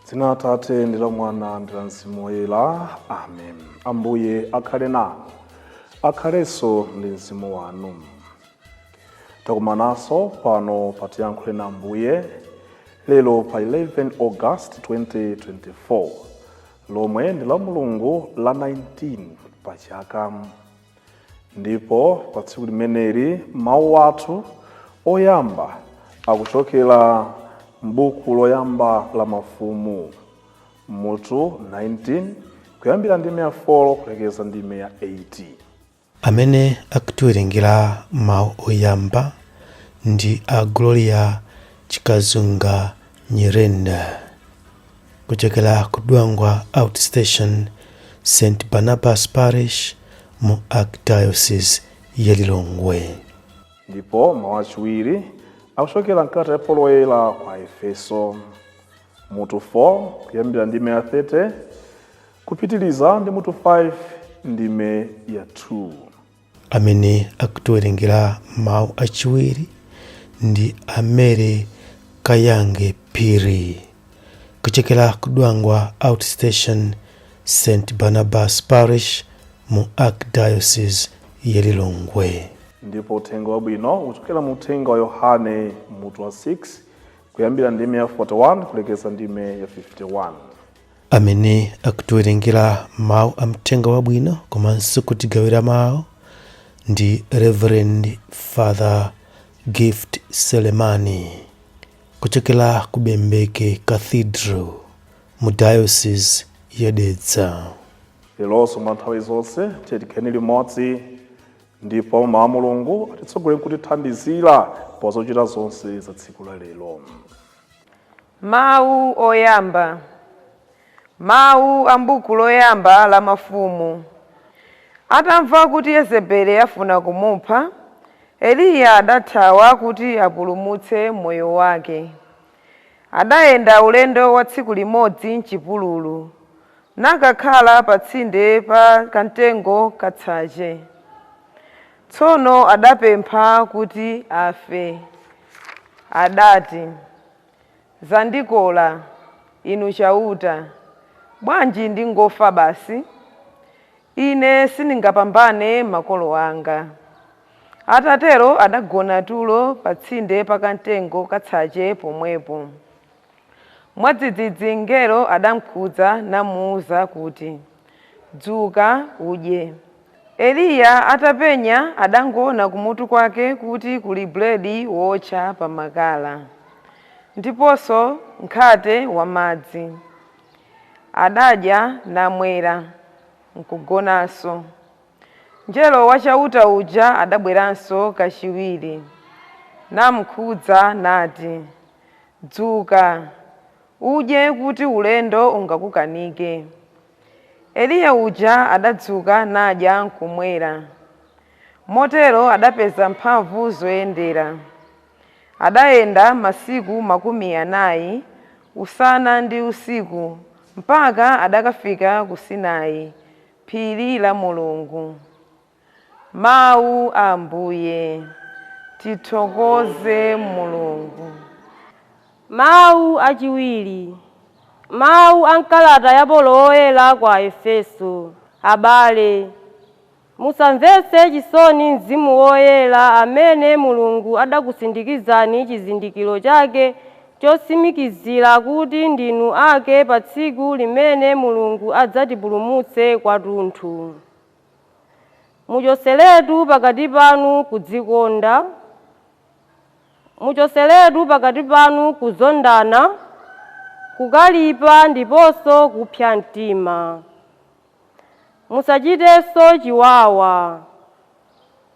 Dzina la Atate ndi la Mwana ndi la Mzimu Woyera. Amen. Ambuye akhale nanu, akhalenso ndi mzimu wanu. Takumananso pano pa Tiyankhule na Ambuye lero pa 11 August 2024, lomwe ndi la Mulungu la 19 pa chaka. Ndipo pa tsiku limeneli mawu athu oyamba akuchokera m'buku loyamba la Mafumu, mutu 19, kuyambira ndime ya 4 kulekeza ndime ya 8. Amene akutiwerengera mawu oyamba ndi a Gloria Chikazunga Nyirenda kuchokera ku Dwangwa Outstation, St Barnabas Parish mu Archdiocese ya Lilongwe. Ndipo mawu achiwiri akuchokera mkalata ya Paulo Woyera kwa Efeso, mutu 4, kuyambira ndime ya 30 kupitiliza ndi mutu 5 ndime ya 2. Amene akutiwerengera mawu achiwiri ndi a Mary Kayange Phiri kuchokera ku Dwangwa Outstation, St Barnabas Parish mu Archdiocese ya Lilongwe. Ndipo uthenga wabwino uchokera mu uthenga wa Yohane, mutu wa 6, kuyambira ndime ya 41 kulekeza ndime ya 51. Amene akutiwerengera mawu a mthenga wabwino komanso kutigawira mawu ndi Reverend Father Gift Selemani kuchokera ku Bembeke Cathedral mu Diocese ya Dedza. Leronso mwa nthawi zonse tiye tikhale limodzi, ndipo mawu a Mulungu atitsogolere kutithandizira pa zochita zonse za tsiku la lero. Mawu oyamba. Mawu a m'buku loyamba la Mafumu. Atamva kuti Yezebeli afuna kumupha, Eliya adathawa kuti apulumutse moyo wake. Adayenda ulendo wa tsiku limodzi m'chipululu, nakakhala pa tsinde pa kamtengo katsache. Tsono adapempha kuti afe. Adati, "Zandikola, inu Chauta, bwanji ndingofa basi? Ine sindingapambane makolo anga." Atatero adagona tulo pa tsinde pa kamtengo katsache pomwepo. Mwadzidzidzi mngelo adamkhudza namuwuza kuti, "Dzuka udye." Eliya atapenya adangoona kumutu kwake kuti kuli buledi wotcha pa makala ndiponso mkhate wamadzi. Adadya namwera nkugonanso. Mngelo wa Chauta uja adabweranso kachiwiri namkhudza nati, "Dzuka udye kuti ulendo ungakukanike." Eliya uja adadzuka nadya nkumwera. Motero adapeza mphamvu zoyendera. Adayenda masiku 40 usana ndi usiku mpaka adakafika ku Sinai, phiri la Mulungu. Mawu a Ambuye. Tithokoze Mulungu. Mawu achiwiri. Mawu a mkalata ya Paulo Woyera kwa Efeso. Abale, musamvetse chisoni Mzimu Woyera amene Mulungu adakusindikizani chizindikiro chake chotsimikizira kuti ndinu ake pa tsiku limene Mulungu adzatipulumutse kwathunthu. Muchotseretu pakati panu kudzikonda, muchotseretu pakati panu kuzondana, kukalipa ndiponso kupsa mtima. Musachitenso chiwawa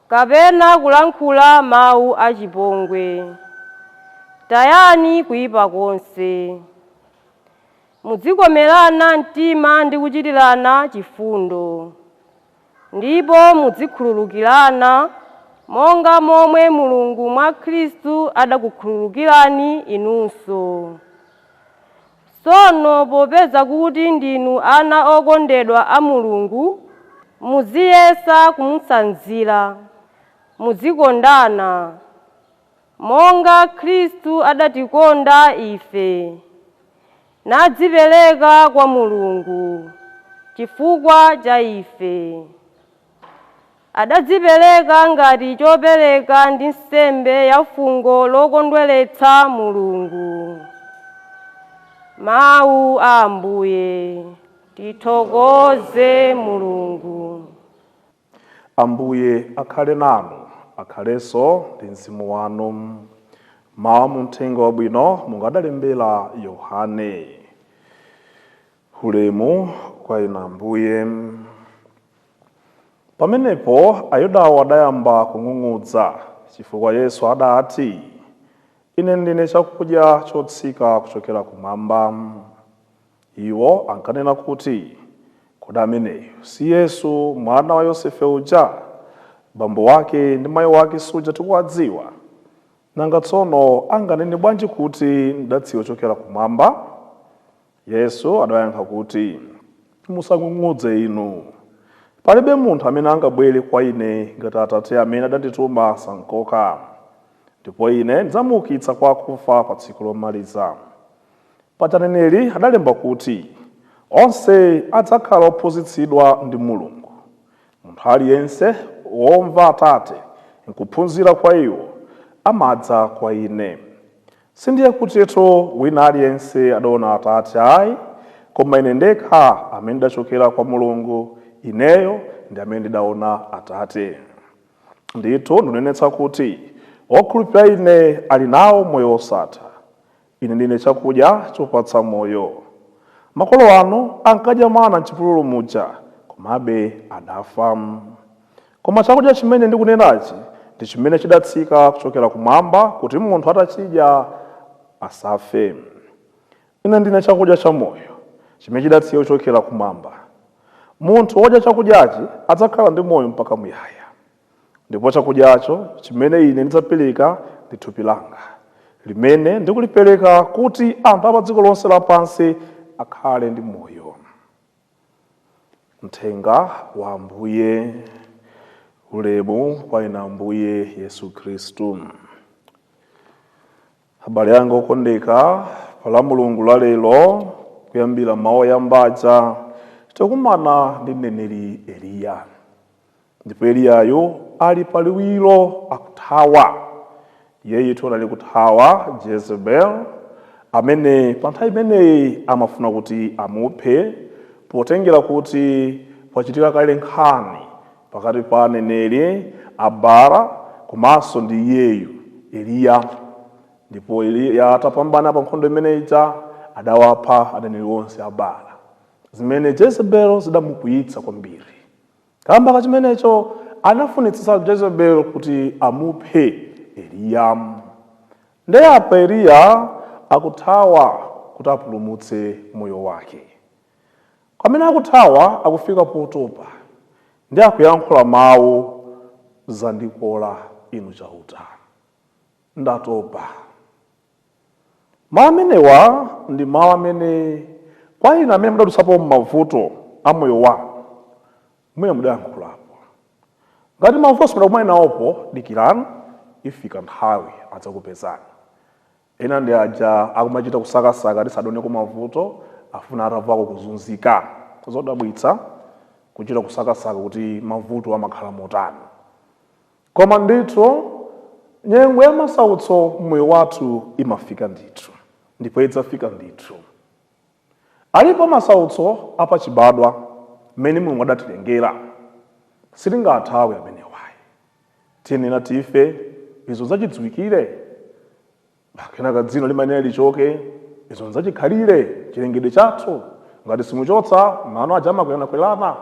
kapena kulankhula mawu achipongwe. Tayani kuyipa konse. Muzikomerana mtima ndi kuchitirana chifundo, ndipo muzikhululukirana monga momwe Mulungu mwa Khristu adakukhululukirani inunso. Tsono popeza kuti ndinu ana okondedwa a Mulungu, muziyesa kumutsanzira, muzikondana monga Khristu adatikonda ife nadzipereka kwa Mulungu chifukwa cha ife. Adadzipereka ngati chopereka ndi nsembe ya fungo lokondweretsa Mulungu. Mawu a Ambuye. Tithokoze Mulungu. Ambuye akhale nanu, akhalenso ndi mzimu wanu. Mawu mu Mthenga Wabwino monga adalembera Yohane. Ulemu kwa inu Ambuye. Pamenepo Ayudawo adayamba kung'ung'udza chifukwa Yesu adati, Ine ndine chakudya chotsika kuchokera kumwamba. Iwo ankanena kuti, Kodi ameneyu si Yesu mwana wa Yosefe uja? Bambo wake ndi mayi wake suja tikuwadziwa? Nanga tsono anganene bwanji kuti ndidatsika kuchokera kumwamba? Yesu adawayankha kuti, Musang'ung'udze inu. Palibe munthu amene angabwere kwa ine ngati Atate amene adandituma samkoka. Ndipo ine ndidzamuukitsa kwa akufa pa tsiku lomaliza. Paja aneneri adalemba kuti, Onse adzakhala ophunzitsidwa ndi Mulungu. Munthu aliyense womva Atate nkuphunzira kwa iwo, amadza kwa ine. Sindiye kutitu wina aliyense adaona Atate ayi, koma ine ndekha amene ndidachokera kwa Mulungu, ineyo ndi amene ndidaona Atate. Ndithu ndikunenetsa kuti wokhulupirira ine ali nawo moyo wosatha. Ine ndine chakudya chopatsa moyo. Makolo anu ankadya mana m'chipululu muja, komabe adafa. Koma chakudya chimene ndikunenachi ndi chimene chidatsika kuchokera kumwamba, kuti munthu atachidya asafe. Ine ndine chakudya chamoyo chimene chidatsika kuchokera kumwamba. Munthu wodya chakudyachi adzakhala ndi moyo mpaka muyaya. Ndipo chakudyacho chimene ine ndidzapereka ndi thupi langa, limene ndikulipereka kuti anthu a pa dziko lonse lapansi akhale ndi moyo. Mthenga wa Ambuye. Ulemu kwa inu Ambuye Yesu Khristu. Abale anga okondeka, pa la Mulungu la lero, kuyambira mawu oyamba aja, tikumana ndi mneneri Eliya. Ndipo Eliyayo ali pa liwiro akuthawa. Iyeyitu anali kuthawa Jezebel, amene pa nthawi imeneyi amafuna kuti amuphe, potengera kuti pachitika kale nkhani pakati pa aneneri a Baala komanso ndi iyeyu Eliya. Ndipo Eliya atapambana pa nkhondo imene ija, adawapha aneneri onse a Baala, zimene Jezebel zidamukwiyitsa kwambiri. Kamba ka chimenecho anafunitsitsa Jezebel kuti amuphe Eliya. Nde apa Eliya akuthawa kuti apulumutse moyo wake. Pamene akuthawa akufika potopa ndi akuyankhula mawu, Zandikola inu Chauta. Ndatopa. Mawu amenewa ndi mawu amene kwa inu amene mudadutsapo m'mavuto a moyo wanu, mwina mudayankhulapo. Ngati mavuto simudakumane nawopo, dikirani, ifika nthawi adzakupezani. Ena ndi aja akumachita kusakasaka ati sadaoneko mavuto, afuna atamvako kuzunzika. Zodabwitsa kuchita kusakasaka kuti mavuto amakhala motani. Koma ndithu nyengo ya masautso m'moyo wathu imafika ndithu, ndipo idzafika ndithu. Alipo masautso apachibadwa mmene Mulungu adatilengera, sitingathawe amenewayi. Tiyenera tife, izo nzachidziwikire. Kenaka dzino limayenera lichoke, izo nzachikhalire, chilengedwe chathu. Ngati simuchotsa, mano aja amakweranakwelana.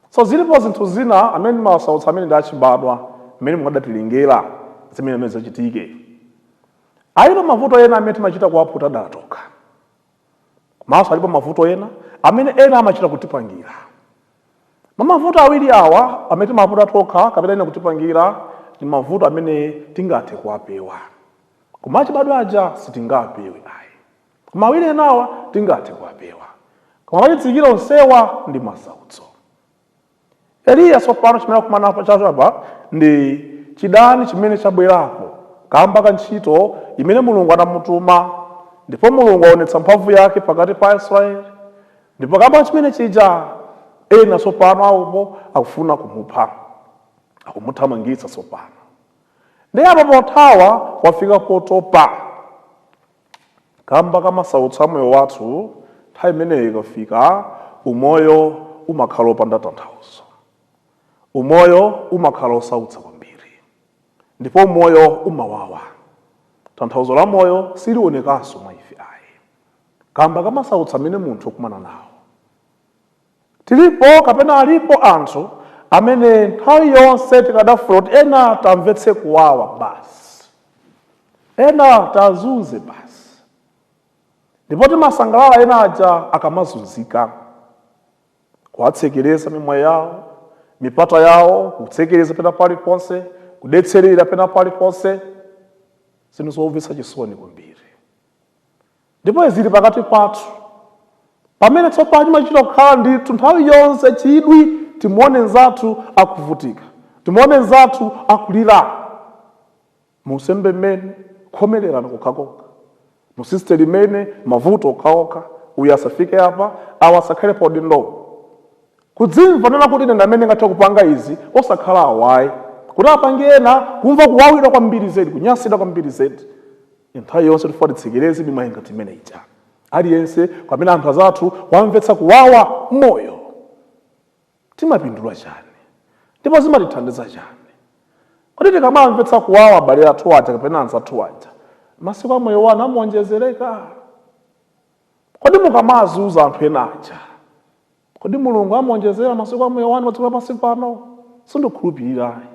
So zilipo zinthu zina amene masautso amene ndi achibadwa mmene Mulungu adatilengera, zimene amene zachitike. Alipo mavuto ena amene timachita kuwaputa dala tokha. Komanso alipo mavuto ena amene ena amachita kutipangira. Mamavuto awiri awa amene timaputa tokha kapena ena kutipangira ndi mavuto amene tingathe kuwapewa, koma achibadwa aja sitingapewe ayi. Koma awiri enawa tingathe kuwapewa, koma pachidzikiro onsewa ndi masautso. Eliya tsopano chimene akumana chacho apa ndi chidani chimene chabwerapo kamba ka ntchito imene Mulungu anamutuma, ndipo Mulungu aonetsa mphamvu yake pakati pa Israeli, ndipo kamba chimene chija ena tsopano awopo akufuna kumupha, akumuthamangitsa tsopano. Ndi apo pothawa wafika potopa kamba kamasautso a moyo wathu. Nthawi imeneyo ikafika, umoyo umakhala opanda tanthauzo, umoyo umakhala osautsa kwambiri, ndipo umoyo umawawa. Tanthauzo la moyo silionekanso mwa ife ayi kamba kamasautso amene munthu akumana nawo. Tilipo kapena alipo anthu amene nthawi yonse tikadafuna kuti ena tamvetse kuwawa basi, ena tazunze basi, ndipo timasangalala ena aja akamazunzika, kuwatsekereza mimwa yawo, mipata yawo, kutsekereza pena paliponse, kudetserera pena paliponse. Zinthu zomvetsa chisoni kwambiri, ndipo zili pakati pathu pamene tsopano timachita kukhala ndithu nthawi yonse chidwi timuone nzathu akuvutika, timuone nzathu akulira. Musembe mmene khomererana kokhakokha, musisteri imene mavuto okhaokha, uyu asafike apa, awa asakhale pa udindo, kudzimva nena kuti ine ndamene ngathe kupanga izi, osakhala awayi kuti apange ena kumva kuwawidwa kwambiri zedi, kunyansidwa kwambiri zedi. Nthawi yonse tifuna titsekereze mimwayi ngati imene ija, aliyense pamene anthu azathu wamvetsa kuwawa moyo. Timapindula chani ndipo zimatithandiza chani? Kodi tikamamvetsa kuwawa abale athu aja kapena anzathu aja, masiku a moyo wanu amuonjezereka? Kodi mukamazunza anthu ena aja, kodi Mulungu amuonjezera masiku a moyo wanu padziko lapansi pano? Sindikhulupirirayi.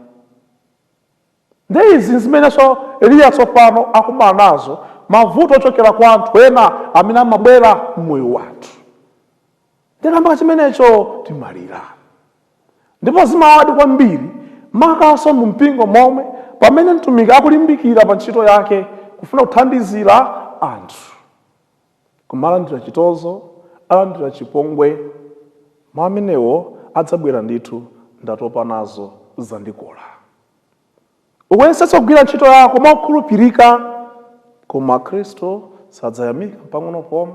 Ndi izi zimenenso Eliya tsopano akumana nazo, mavuto ochokera kwa anthu ena amene amabwera mmoyo wathu. Ndikamba chimenecho timalira, ndipo zimawawadi kwambiri, makamaka mu mpingo momwe pamene mtumiki akulimbikira pa ntchito yake kufuna kuthandizira anthu, kumalandira chitonzo, alandira chipongwe. Mwa amenewo adzabwera ndithu, ndatopa nazo, zandikola. Ukuyesetsa kugwira ntchito yako mokhulupirika, koma Khristu sadzayamika pang'ono pomwe.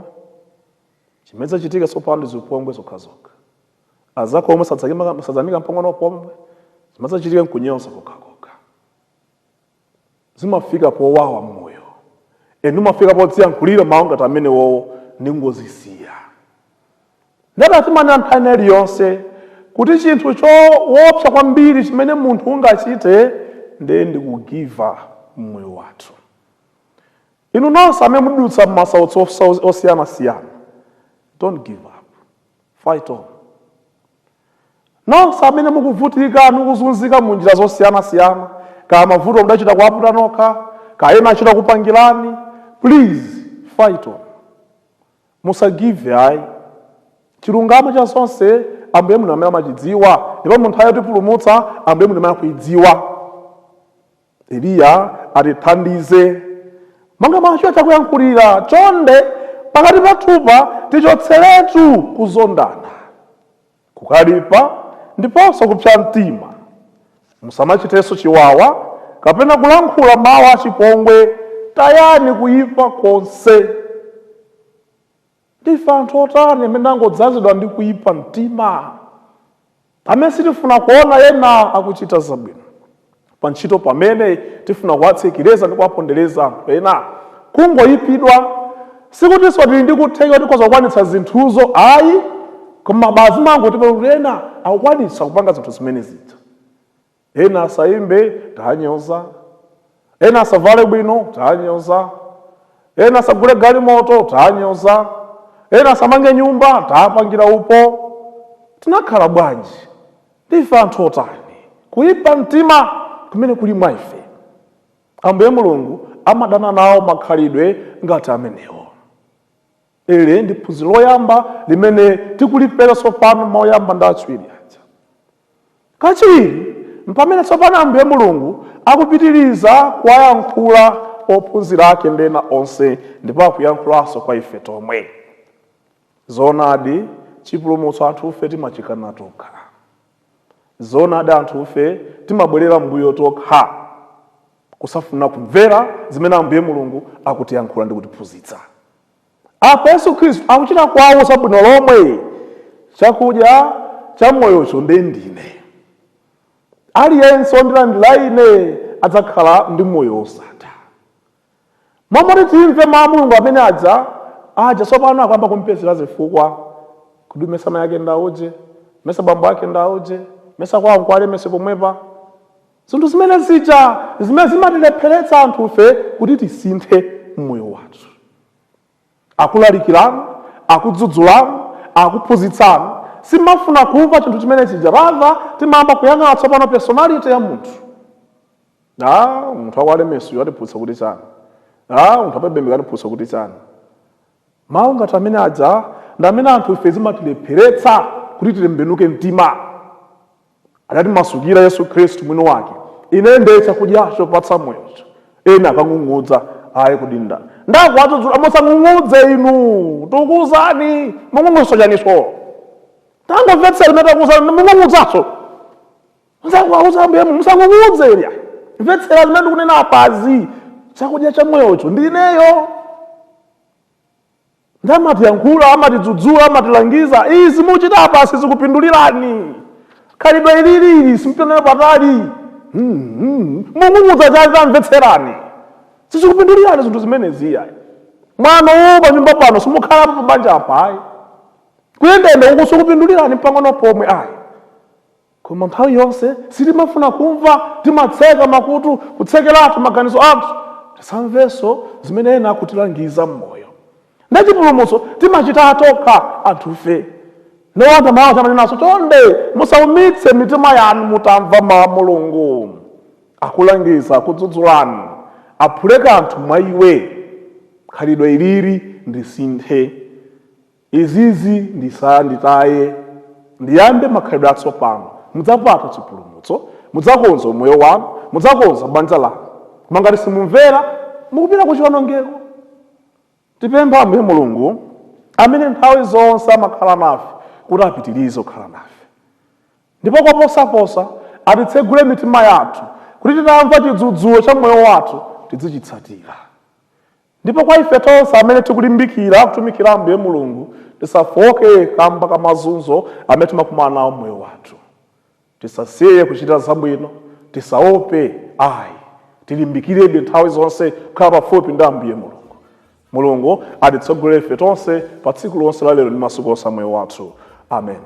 Chimene chachitika tsopano ndi zipongwe zokhazokha, azako omwe sadzayamika pang'ono pomwe. Chimene chachitika nkunyoza kokhakokha. Zimafika powawa mmoyo, enu mafika podziyankhulira mawu ngati amenewowo ndi ngozisiya. Ndati timanena nthawi iliyonse kuti chinthu choopsa kwambiri chimene munthu ungachite ndiye ndikugiva mmoyo wathu. Inu nonse amene mudutsa m'masautso osiyanasiyana, don't give up, fight on. Nonse amene mukuvutika, mukuzunzika mu njira zosiyanasiyana, kaya mavuto mudachita kuwaputa nokha, kaya ena achita kupangirani, please fight on, musagive ayi. Chilungamo cha zonse Ambuye munthu amene amachidziwa, ndipo munthu ayotipulumutsa Ambuye munthu amene akuidziwa. Eliya atithandize monga macho chakuyankhulira. Chonde, pakati pathupa tichotseretu kuzondana, kukalipa ndiponso kupsa mtima. Musamachitenso chiwawa kapena kulankhula mawu achipongwe. Tayani kuyipa konse. Ndife anthu otani amene angodzazidwa ndi kuyipa mtima, amene sitifuna kuona ena akuchita zabwino pa ntchito, pamene tifuna kuwatsekereza ndi kuwapondereza anthu ena? Kungoyipidwa, sikutinso tili ndi kutheka kuti tikhoza kukwanitsa zinthuzo ayi, koma basi mangotipa kuti ena akukwanitsa kupanga zinthu zimene zija. Ena asayimbe, tanyoza. Ena asavale bwino, tanyoza. Ena asagule galimoto, tanyoza. Ena asamange nyumba, tapangira upo. Tinakhala bwanji? Ndife anthu otani? Kuyipa mtima kumene kuli mwa ife, Ambuye Mulungu amadana nawo makhalidwe ngati amenewo. Ili ndi phunziro loyamba limene tikulipeza tsopano mawu oyamba ndi achiwiri aja. Kachiwiri, mpamene tsopano Ambuye Mulungu akupitiriza kuwayankhula ophunzira ake ndi ena onse, ndipo akuyankhulanso kwa ife tomwe. Zoonadi, chipulumutso anthufe timachikana tokha. Zoonadi, anthufe timabwerera mbuyo tokha, kusafuna kumvera zimene Ambuye Mulungu akutiyankhula ndi kutiphunzitsa. Apa Yesu Khristu akuchita kuwauza bwino lomwe, chakudya cha moyocho ndiye ndine. Aliyense wondilandira ine adzakhala ndi moyo wosatha. Momwe timve mawu a Mulungu amene aja aja, tsopano akuyamba kumpezera zifukwa kuti mesa mayi ake ndauje, mesa bambo ake ndauje, mesa kwawo nkwale pomwepa. Zinthu zimene zija zimene zimatilepheretsa anthufe kuti tisinthe mmoyo wathu. Akulalikirani, akudzudzulani, akuphunzitsani, simafuna kumva chinthu chimene chija. Rather timayamba kuyang'ana tsopano personality ya munthu. Ah, munthu akwalemesiyo atiphunzitsa kuti chani? Ah, munthu apebembeka atiphunzitsa kuti chani? Mawu ngati amene aja ndi amene anthu ife zimatilepheretsa kuti titembenuke mtima. Adatimasukira Yesu Khristu mwini wake, ine ndiye chakudya chopatsa moyocho. Ena akang'ung'udza, ayi kudinda ndakuwadzudzula, musang'ung'udze inu, tikuwuzani mung'ung'udza chaniso, tangomvetsera imene takuwuzani, mung'ung'udzaso nzakuwauza Ambuye, musang'ung'udze ilya, mvetsera zimene ndikunena apazi, chakudya cha moyocho ndineyo. Ndamatiyankhula, amatidzudzula, amatilangiza, izi muchita apa sizikupindulirani, khalidwe ilili simpendera patali, mung'ung'udza chani? Tamvetserani, sizikupindulirani zinthu zimenezi iyayi. Mwana uwu pa nyumba pano simukhalapo pa banja apa ayi, kuyendayenda uku sikupindulirani pang'ono pomwe ayi. Koma nthawi yonse sitimafuna kumva, timatseka makutu, kutsekeratu maganizo athu, tisamvenso zimene ena akutilangiza m'moyo. Ndachipulumutso timachita tokha anthufe. Nowanda mawu amanenaso, chonde musaumitse mitima yanu mutamva mawu a Mulungu. Akulangiza, akudzudzulani, aphule kanthu mwa iwe, khalidwe ilili ndisinthe, izizi nditaye, ndiyambe makhalidwe atsopano. Mudzapata chipulumutso, mudzakonza umoyo wanu, mudzakonza banja lanu. Koma ngati simumvera, mukupita ku chiwonongeko. Tipempha Ambuye Mulungu amene nthawi zonse amakhala nafe kuti apitirize kukhala nafe, ndipo koposaposa atitsegule mitima yathu kuti titamva chidzudzulo cha moyo wathu tizichitsatira. Ndipo kwa ife tonse amene tikulimbikira kutumikira Ambuye Mulungu, tisafoke kamba ka mazunzo amene timakumana nawo mmoyo wathu. Tisasiye kuchita zabwino, tisaope ayi, tilimbikirebe nthawi zonse kukhala pafupi ndi Ambuye Mulungu. Mulungu atitsogolere ife tonse pa tsiku lonse la lero ndi masiku onse a moyo wathu. Amen.